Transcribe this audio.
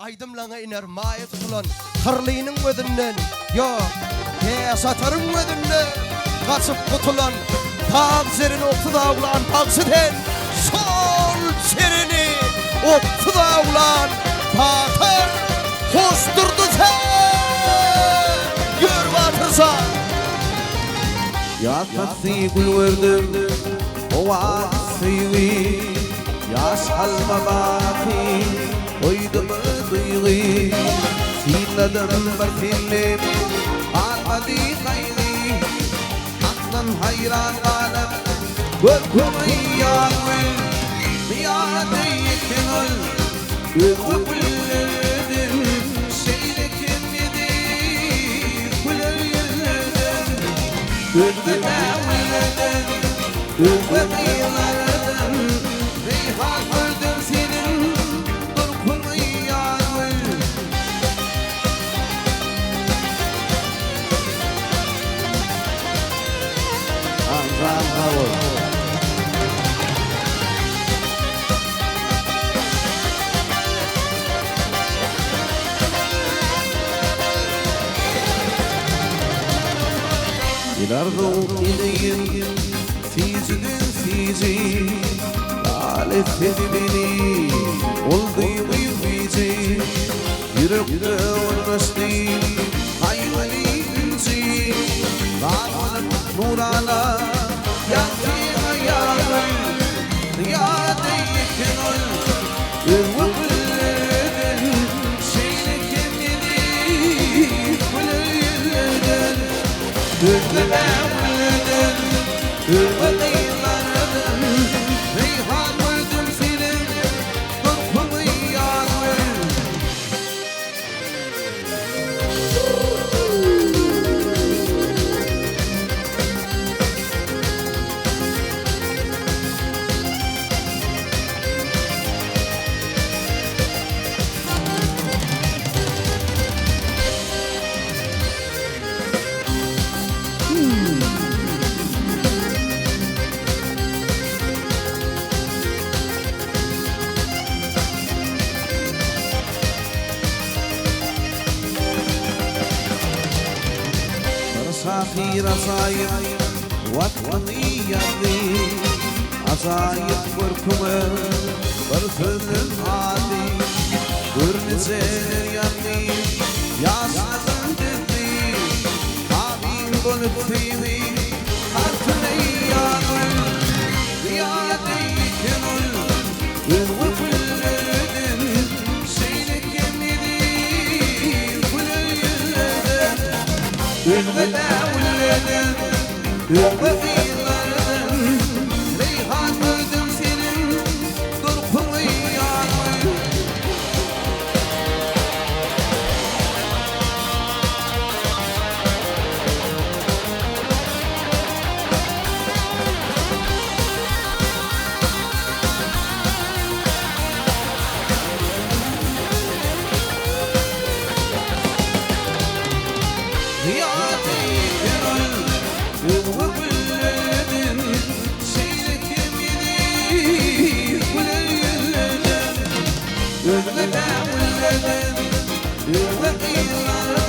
Aýdymlaňa iner maýa tutulan Hyrlynyň gözünden, ýok, Bäşataryň gözünden gaçyp gutulan Dag jereni oksuz awlan bagşy sen, şol jereni oksuz awlan batyr Hoşdurdy sen! Ýör batyr jan! Ýaz pasly gül gördüm, howa söýgi, Ýaş alma baky goýdumy duýgy. Synladym bir seni, galmady gaýgy, Aklym haýran galyp, görküňi ýar gül. Zyýat eýtdiň ol, özge güllerden, Şeýle kem eziz güler ýüzlerden. Özge bägüllerden, özge gyzlardan, Reýhan gördüm seniň durkuňy ýar gül. Jan sag bol. Bir arzuw edeýin süýjüden süýji, Lal etsedi meni ol duýgy güýji. Ýürekde ornaşdy gaýgyly ünji, Zar bolup nurana ýagty aýagym. Zyýat eýleken ol özge güllerden, Şeýle kem eziz güler ýüzlerden. Özge bägüllerden, özge gyzlardan, Reýhan gördüm seniň durkuňy ýar gül. Bir şahyr ajaýyp Watany ýazdy, Ajaýyp görküňe bir sözlem ady. Görmejeler ýazdy, ýaşlygym düzdi, Tabyn bolup söýgi halkyna ýagyn. Zyýat eýleken ol özge güllerden, Şeýle kem eziz güler ýüzlerden. Özge bägüllerden, özge gyzlardan, Reýhan gördüm seniň durkuňy ýagyn. Özge güllerden, şeýle kem eziz güler ýüzlerden. Özge bägüllerden, özge gyzlardan.